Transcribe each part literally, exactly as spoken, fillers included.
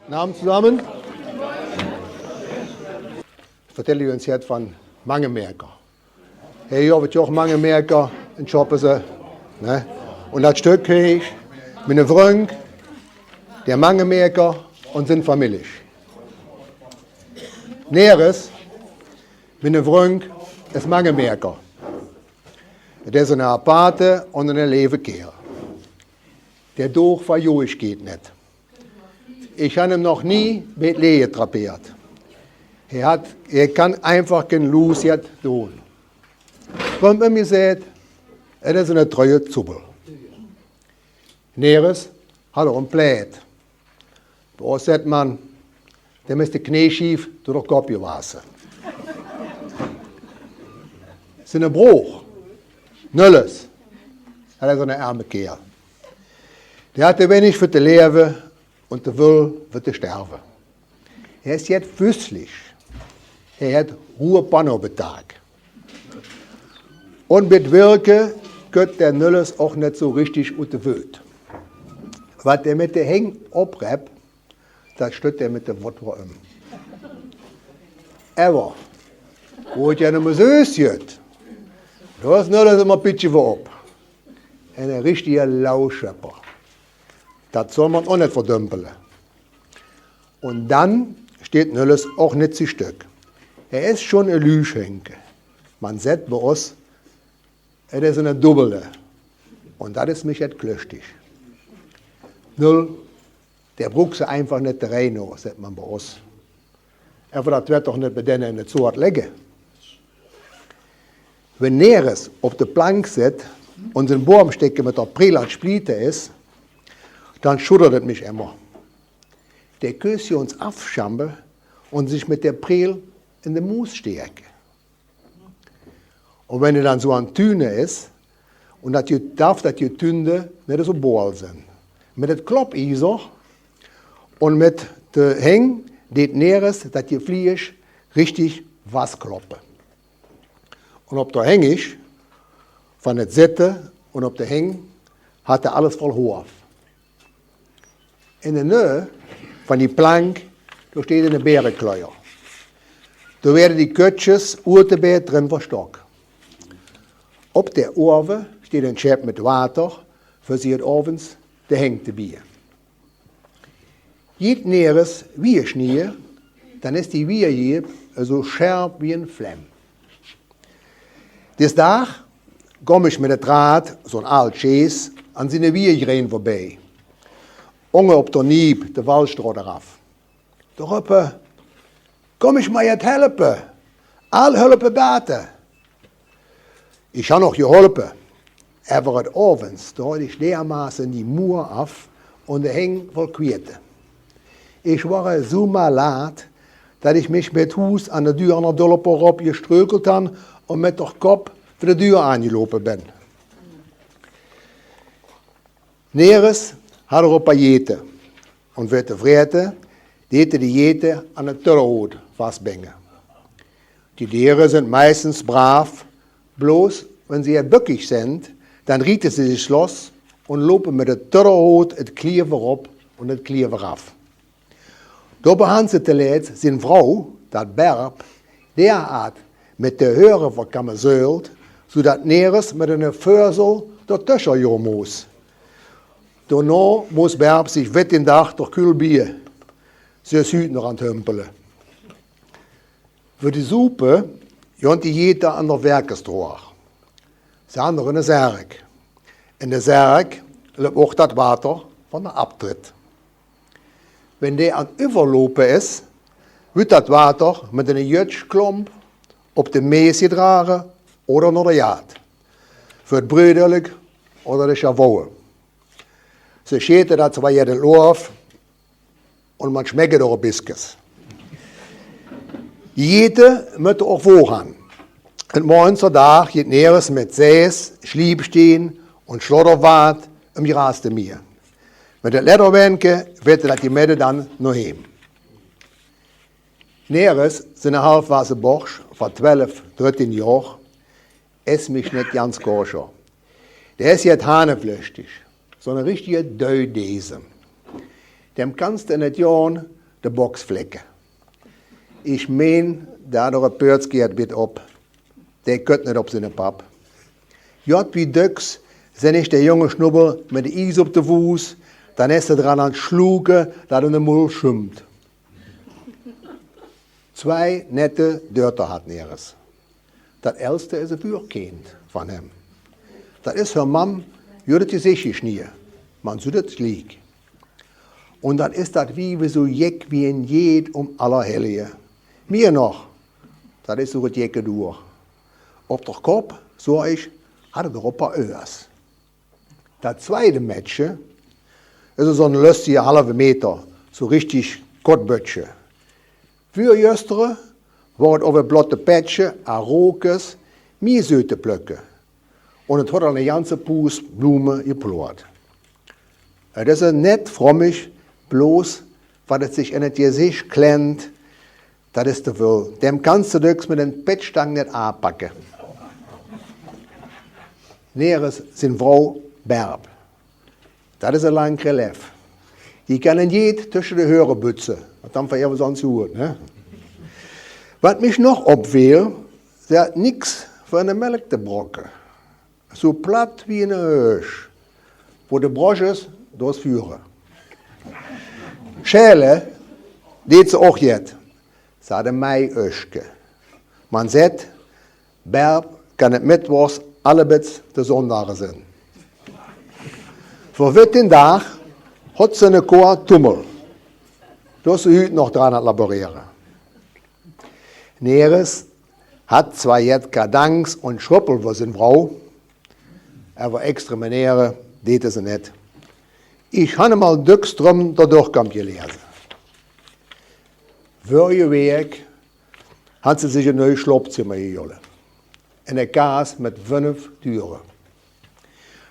Goedenavend zusammen. Vertèl ich uns jet van Mangemerker. Hee, jo, wat joch Mangemerker en Schoppese, ne? Un dat Stöck heet Miene Vrung, der Mangemerker un sien Famillich. Neres, miene Vrung es Mangemerker. Et es ene aparte un ene leve Keerl. Der Doog verjoog ich geit net. Ich han em noch nie bie 't Leje trapeert. Hee hat, hee kann einfach gen Luus jet doon. Rundöm jesät, et es ene treue Zubbel. Neres hat och en Pläd. Bie os säht man, dem es de Kneeschiev durch de Kopp jewasse. Siene Broor, Nölles, dat es ene ärme Keerl. Der hat te weinig för te läve un te väöl för te sterve. Hee es jet füsslich. Hee hät Ruhepanne op de Taak. Un mit Wirke kütt der Nölles och net su richtig ut de Wööd. Wat hee mit de Häng opreppt, dat stött hee mit de Wott weer öm. Ävver, wo et jo nömme söös jöt, do es Nölles immer pietje weer op. Ene richtige Lauschöpper. Dat soll man och net verdömpele. Un dann steiht Nölles och net zu Stöck. Hee es schon e Lüschenke. Man säht bie os, et es ene Dubbele. Un dat es mich jet klöschtig. Nöll, der bruck se einfach net de Rei no, säht man bie os. Ävver dat weed doch net bie denne en de Zoort ligke. Wenn Neres op de Plank sitt un sien Boamsticke mit der Priel an 't Spliete es, dann schuddert et mich immer. Der küss jo ens afschambe un sich mit der Priel en de Muus stäke. Un wenn hee dann su an Tüne es, un dat Ge-, darf dat Getünde net su boal sin. Mit et Kloppieser un mit de Häng deit Neres dat Gefliesch richtig waskloppe. Un op der Hängisch, van et Sitte un op de Häng, hat hee alles voll Hoaf. En de Nöh van die Plank, do steiht ene Bärekleuer. Do weede die Köttjes Uatebäär dren verstock. Op der Oave steiht en Schäpp mit Water, för sich et Ovends de Häng te bieje. Jitt Neres Wiejeschnie, dann es die Wiejejieb esu scherp wie en Flemm. Dis Daag kom ich mit et Rad, so'n aal Schees, an siene Wiejegrein vörbie. Unge op der Nieb de Walstroot erav. Do röpp e: „Kom ich mer jet helpe? All Hölpe bate.“ Ich han och jeholpe, ävver et Ovends, do haud ich dermaße die Muur af un de Häng voll Quiete. Ich wor esu malaad, dat ich mich mit Huus an de Dür an der Dolper rop jeströkelt han un mit der Kopp vör de Dür anjelope ben. Neres hat och e paar Jeete, un för et Tefräte deit hee die Jeete an de Tödderhoot vasbinge. Die Deere sent meistens braav, bloß wenn se böckig sent, dann riete se sich los un lope mit de Tödderhoot et Klief erop un et Klief erav. Dobie han se toletz sien Vrouw, dat Bärb, derart mit de Höre verkamesölt, su dat Neres mit ene Vösel der töscher jo moos. Dono moos Bärb sich wet in Dag der Küll bieje, se es hüt noch an 't Hömpele. För die Supe jont die Jeete an der Werkestroor. Se han dor ene Särg. En de Särg löp och dat Water van der Abtritt. Wenn dee an üvverlope es, wöt dat Water mit ene Jötschklomp op de Mees jedrage oder no der Jaad, för et Brödelk oder de Schavoe. Se schete dat zwar jeden Loaf, un man schmecke dor e biskes. Die Jeete mötte och Woog han. En Morgens der Daag jeit Neres mit Säs, Schliepsteen un Schlodderwaad öm Gras te mieje. Mit et Ledderwäänke fährt dat die Medde dann no heem. Neres siene halfwasse Borsch van twelf, drettien Johr es mich net ganz koscher. Dä es jet haneflöschtig, so'n richtige Dödesem. Dem kannste en et Johr De Boksflekke. Ich meen, dao haet 'r e Pöötske 't Bitt op. Dee könt nit op ziene Pap. Jot wie döks, sin ich de jonge Schnubbel mit de Ies op de Fuus, dan es se dran an 't Schluke, dat 'r de Mul schump. Zwei nette Döchter hat Neres. Dat elste es e Vürkind van häöm. Dat es häör Mam, jot 't Jesich jeschnieë, man süht 't jliek. Un dat es dat Wief su jekk wie en Jeet um Allerhellje. Mieë noch, dat es su 't Jekkeduur. Op d'r Kopp, su ich, hat 't d'r e paar Öhrs. Dat zweide Mädche es su en löstige halve Meter, su richtig Kottböttche. Vürjöstere wor 't op e blotte Pättche a Rokes mie Söte plöcke. Un 't hot al 'ne janze Puus Blume jeploat. 't Es e nett Frommich, bloß wat 't sich en 't Jesich klemmt, dat es te völ. Däm kanns de döks mit en Pettstang nit aapacke. Neres sien Frou Bärb. Dat es e lang Relief. Die kann en Jeet tösche de Höre bütze. Wat dan vör ewe sons jot, ne? Wat mich noch opfeel, se hat nix vör en Melk te brocke. Su platt wie en Höösch, wo de Brosches dors führe. Schäle deet se och jet, se hat e Maiöschke. Man sett, Bärb kann 't Mettwochs allebets de Sonndage sin. Vör vettien Daag hot se 'ne Koa Tummel. Do es se hüt noch dran an 't Laboriere. Neres hat zwar jet Kadanz un Schröppel vör sien Frou, ävver extremeniere deet se nit. Ich han 'm al döks dröm dor dörch kome jelese. Vörige Wäak hat se sich e neu Schlopzimmer jejolle. En e Kaas mit fünf Düre.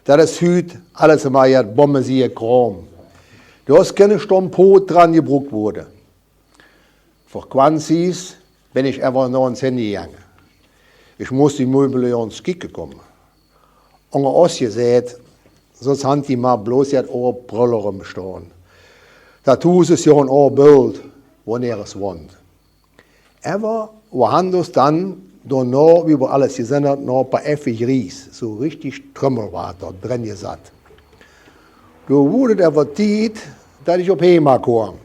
Dat es hüt alles emol jet bommesieje Krom. Do es kenne Stompoot dran jebruck woode. Vör Quanzis ben ich ävver noch ens henjejange. Ich muss die Möbele jo ens kicke kumme. Unger oss jesät, sons han die mer bloß jet oor Pröll erömstohn. Dat Huus es jo en oor Böld, wo Neres wont. Ävver wo han dor dann, dorno, wie wo alles jesinn hat, noch e paar Effe Jries, su richtig Trömmelwater dren jesatt. Do wor 't ävver Tied, dat ich op Heema kom.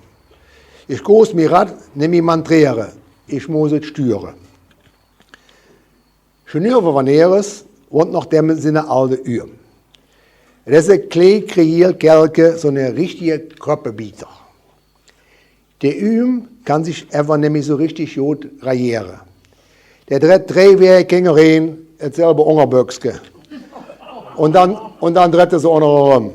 Ich goß mi rad, nimmich man Trere, ich muss 't stüre. Schenüver van Neres wont noch däm siene alde Üe. Dat es e klee krejiel Kälke, su 'ne richtige Kröppebieter. De Üe kann sich ävver nimmich su richtig jot rajiere. Dä drett drei Wäak hinjereen 't selve Ungerböckske. Un dann, un dann drett 'r se och noch eröm.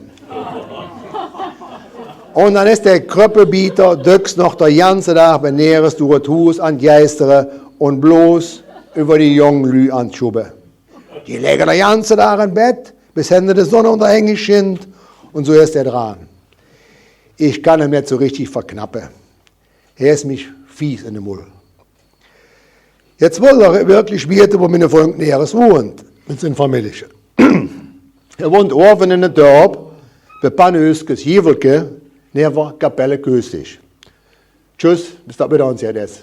Un dann es dä Kröppebieter döks noch der janze Dag bei Neres dör 't Huus an 't Jeistere un bloß üvver die jung Lü an 't Schubbe. Die lege der janze Dag en Bett, bes henne de Sonnungergang schinnt, un su es dä dran. Ich kann 'm nit su richtig verknappe. Hä es mich fies en de Mull. Jetz woll er wirklich wiete, wo minne Fründ Neres wont, mit sien Familliche. Hä wont owwe en de Dörp, bei Panöskes Jiwelke, neve Kapelle Köstig. Tschüss, bes dat widder uns jet es.